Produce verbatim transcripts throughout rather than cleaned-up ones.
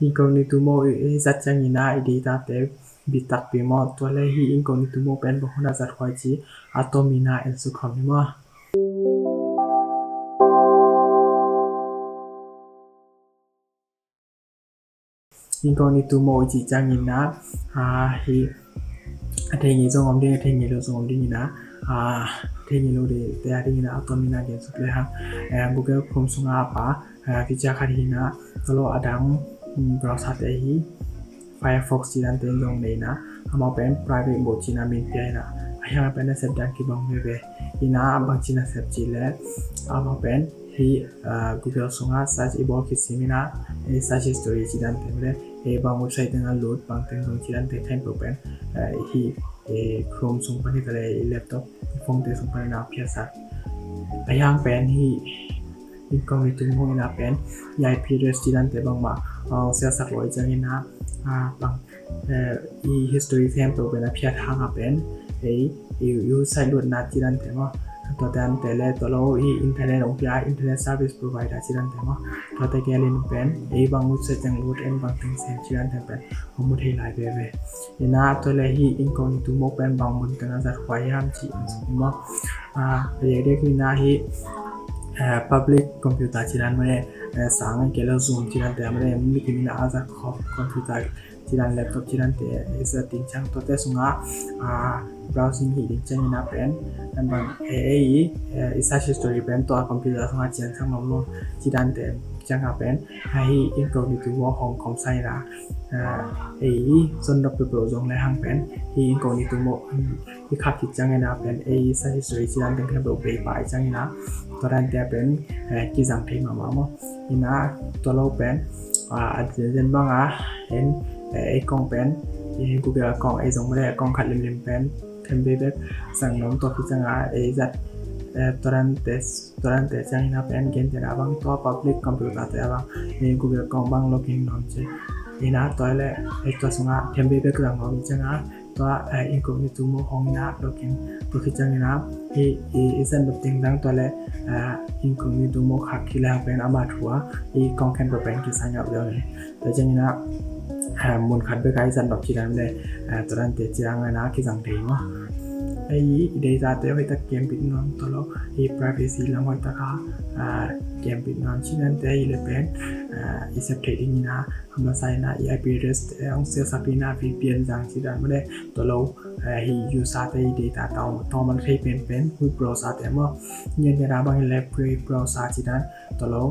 Incognito mode i zat ciangin ah i data te bit takpi maw. Tua le hih incognito mode pen bang hun a zat huai ci a tom in ah en suk khawm ni maw. Incognito mode i cih ciangin ah, ah, hih a thei ngei zong om ding, a thei ngei lo zong om ding in ah, ah, a thei ngei lo ding te a ding in ah a tom in ah gen suk le hang. Eh, Google Chrome sungah a pa, eh, feature khat hi in ah, tua lo a dang, mm, browser te hi, Firefox ci dan te zong nei in ah, amau pen private mode ci in ah min pia in ah, a hiang a pen a sep dan kibang veve in ah, bang ci in a sep ci le, amau pen hih, ah, Google sungah search i bawl khit sim in ah, eh, search history ci dan te mah le, eh, bang website teng a lut, bang teng zong ci dan te khempeuh pen, eh, hih, eh, Chrome sung pan hi ta le, i laptop, i phone te sung pan in ah phiatsak. A hiang pen hih incognito mode in ah pen i I P address ci dan te bangmah, ah, siasak lo i ciangin ah, ah, bang, eh, i history khempeuh pen a phiat hang a pen, eh, i, i website lutna ci dan te maw. Tua dan te le tua lo i internet ong pia, internet service provider ci dan te maw. Tua te gelin pen, eh, bang website teng lut en, bang teng sem ci dan te pen hong mu thei lai veve. In ah tua le hih incognito mode pen bang mun teng a zat huai hiam ci en suk ni maw. Ah, a diakdiak in ah hih, eh, public computer ci dan mah le, eh, sang a kei lo Zoom ci dan te mah le, mi kim in ah a zat khawm computer ci dan, laptop ci dan te, eh, zat ding ciang tua te sungah, ah, browsing hi ding ciangin ah pen, eh, bang, eh, eh, i, eh, i search history pen tua computer sungah cian sang lo lo ci dan te ciang ah pen, ah, hih incognito mode hong khawm sa in ah, ah, eh, i zon dok peuhpeuh zong le hang pen, hih incognito mode, um, i khak khit ciangin ah pen, eh, i search history ci dan teng khempeuh bei pah i ciangin ah, tua dan te pen, eh, kizang thei mahmah maw. In ah tua lo pen, ah, a zenzen bang a, en, eh, ei kong pen, eh, Google account ei zong mah le account khat limlim pen them vei bek zang nuam, tua khit ciang ah ei zat, eh, tua dan te, tua dan te ciangin ah pen gentehna bang tua public computer te ah bang, eh, Google account bang login nuam ci. In ah tua le, eh, tua sungah them vei bek zang nuam i ciang ah tua, eh, incognito mode hong in ah login, tua khit ciangin ah i, i, i zat nop ding dang tua le, eh, incognito mode khak khit le hang pen ama thu a i account khempeuh pen kisa ngiat lo hi. Tua ciangin ah, eh, mun khat bek a i zat nop ci dan le, eh, tua dan te ciang in ah kizang thei maw. Ei i data te hoih tak kembit nuam tua lo, i privacy lam hoih tak a, eh, kembit nuam ci dan te i le pen, eh, i sep thei ding in ah, a masa in ah i I P address te hong siasak in ah V P N zang ci dan mah le, tua lo, eh, hih user te i data tawm, tawm a thei penpen web browser te maw. Gentehna bang hi le Brave browser ci dan, tua lo,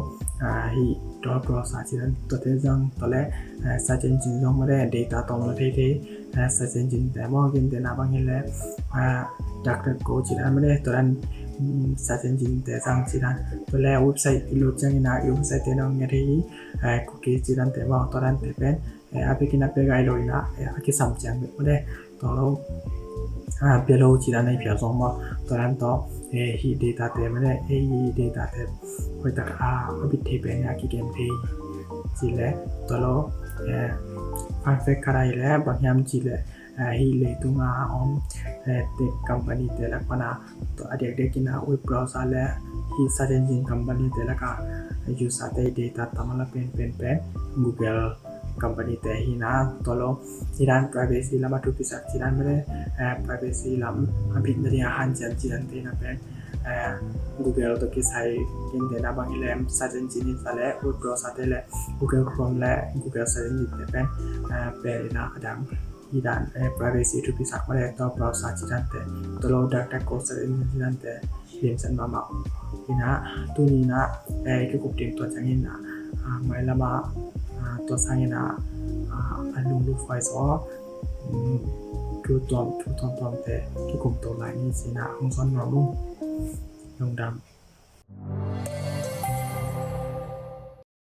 ah, hih Tor browser ci dan, tua te zang, tua le, ah, search engine zong mah le, data tawm a theithei, ah, search engine te maw. Gentehna bang hi le, ah, DuckDuckGo ci dan mah le, tua dan, mm, search engine te zang ci dan, tua le website i lut ciangin ah i website te nong nget hi, ah, cookie ci dan te maw, tua dan te pen, eh, a bikin a pia gai lo in ah, eh, a kisam ciang bek mah le, tua lo, ah, pia lo ci dan a i phial zong maw. Tua dan tawh, eh, hih data te mah le, eh, hih data te hoih tak a, a bit thei pen a kikem thei ci le, tua lo, eh, fun fact khat a hi le, bang hiam ci le, eh, hih leitung a om, eh, tech company te lak pan a, tua a diakdiak in ah web browser le hih search engine company te lak a, eh, user te data tam a la penpen pen Google company te hi in ah, tua lo, hih dan privacy lam a thupisak ci dan mah le, eh, privacy lam a bit nading a hanciam ci dan te in ah pen, eh, Google tawh kisai, gentehna bang hi le search engine hi ta le web browser te le Google Chrome le Google search engine te pen, eh, pen in ah a dang hih dan, eh, privacy thupisak mah le tua browser ci dan te, tua lo DuckDuckGo search engine ci dan te limsan mahmah. In ah tuni in ah, eh, kikup ding tua ciangin ah, ah, mailam ah, ah, tua sangin ah, ah, a lunglut huai zaw, mm, thu tuam, thu tuamtuam te kikum to lai ni ci in ah hong zon nuam ung. Lungdam.